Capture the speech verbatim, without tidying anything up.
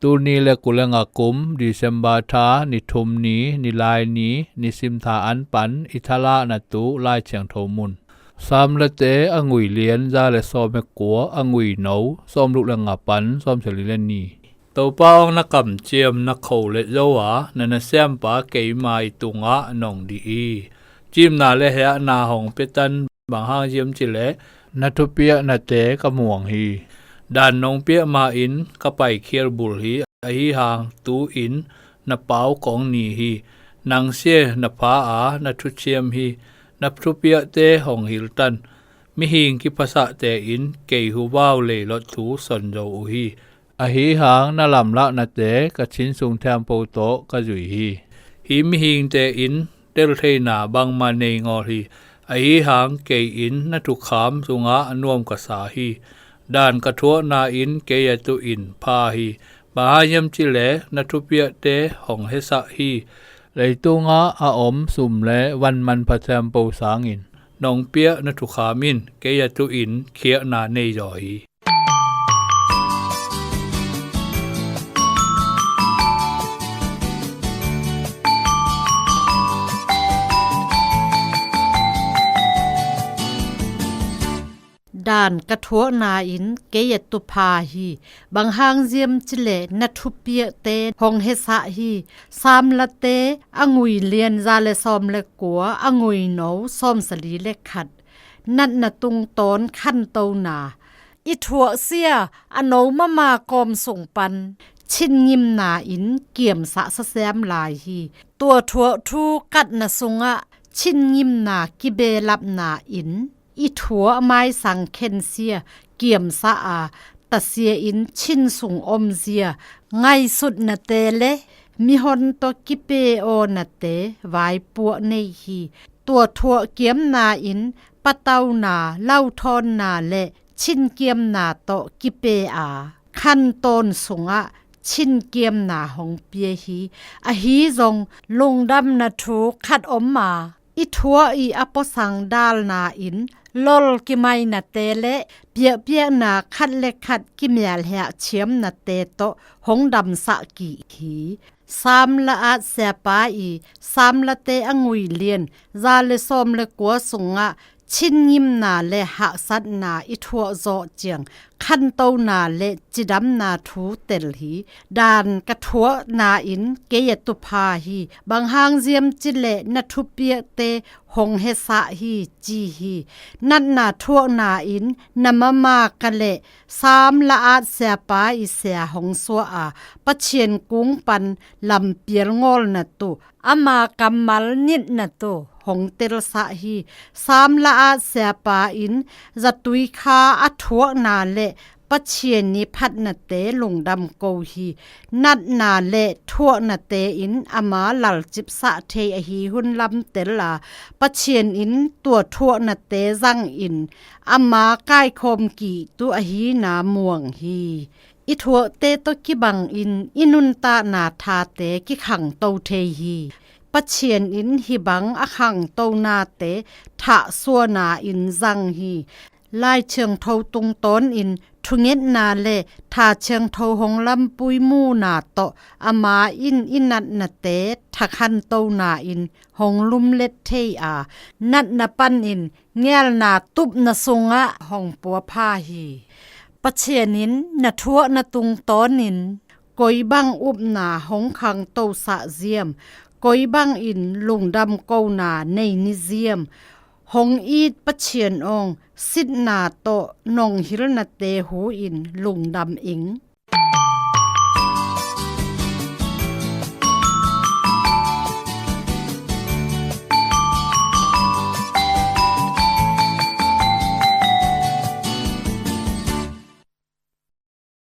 Tuni le kul le nga kum December tha ni thum ni, ni lai ni, ni sim tha an pan i thalah na tu Lai Thiangtho mun. Psalm late a ngui lian za le sawm le kua, a ngui no sawm luk le nga pan sawm sali le ni. Topa aw, na kamciam na kho le zo a, na na siampa keima i tungah nong dih hi. Cimna le heahna hong piatan bang hang ziam ci le, na thupiahnate ka muang hi. Dan nong piah ma in ka paikhial bul hi, ahi hang tu in na pau kong ni hi. Nang sia na pha a na thuciam hi. Na thupiahte hong hiltan. Mihing kiphasahte in kei huvau leilot thu son zo uh hi. Ahi hang na lamlahnate ka thin sung thiampo tawh ka zui hi. Hi mihingte in teltheina bangmah nei ngawl hi. Ahi hang kei in na thukham sungah a nuam ka sa hi. Dan ka thuahna in kei a tuh in pha hi. Bang hang hiam ci le na thupiahte hong hesah hi. Leitungah a om sum le van manpha thiampo sangin nong piah na thukham in kei a tuh in khiahna nei zaw hi. Dan ka thuahna in kei a tuh pha hi. Bang hang ziam ci le na thupiahte hong hesah hi. Psalm late a ngui lian za le sawm le kua, a ngui no sawm sali le khat. Natna tungtawn khantona. I thuah sia a no mama kawm sung pan chin ngimna in kiamsah sasiam lai hi. Tua thuah thu katna sungah chin ngimna kibelapna in i thuah maisang khensia kiamsah a, tasia in chin sung omzia, ngaihsutnate le mihon tawh kipe awnate vaipuah nei hi. Tua thuah kiamna in patauna, lauthawnna le chinkiamna tawh kipe a, khantawn sungah chinkiamna hong pia hi. Ahi zong lungdamna thu khat om a, i thuah i a puasang dalna in lol kimainate le piahpiahna khat le khat kimialhiah thiamnate tawh hong damsah kik hi. Psalm la-at siapa i Psalm late a ngui lian za le sawm le kua sungah chin ngimna le hahsatna i thuah zawh ciang khantona le cidamna thu tel hi. Dan ka thuahna in kei a tuh pha hi. Bang hang ziam ci le na thupiahte hong hesah hi, ci hi. Natna thuahna in na mama ka le Psalm la-at siapa i sia hong suah a, Pathian kung pan lampial ngawlna tuh, ama kammal nitna tuh hong telsah hi. Psalm la-at siapa in zatui kha a thuahna le Pathian i phatnate lungdam ko hi. Natna le thuahnate in ama lalcipsah thei ahi hun lamtel a, Pathian in tua thuahnate zangin ama kaikhawm kik tuh ahina muang hi. I thuahte tawh kibangin i nuntakna thate kikhangto thei hi. Pathian in hih bang a khangtonate thahsuahna in zang hi. Lai Thiangtho tungtawnin thungetna le tha thiangtho hong lampui muhna tawh ama in i natnate thakhantona in hong lumlet thei a, natna panin ngelna tupna sungah hong puapha hi. Pathian in na thuahna tungtawnin koi bang upna hong khangtosah ziam, koi bangin lungdam kona nei ni ziam, hong it Pathian awng, sitna tawh nong hilnate hu in lungdam ing.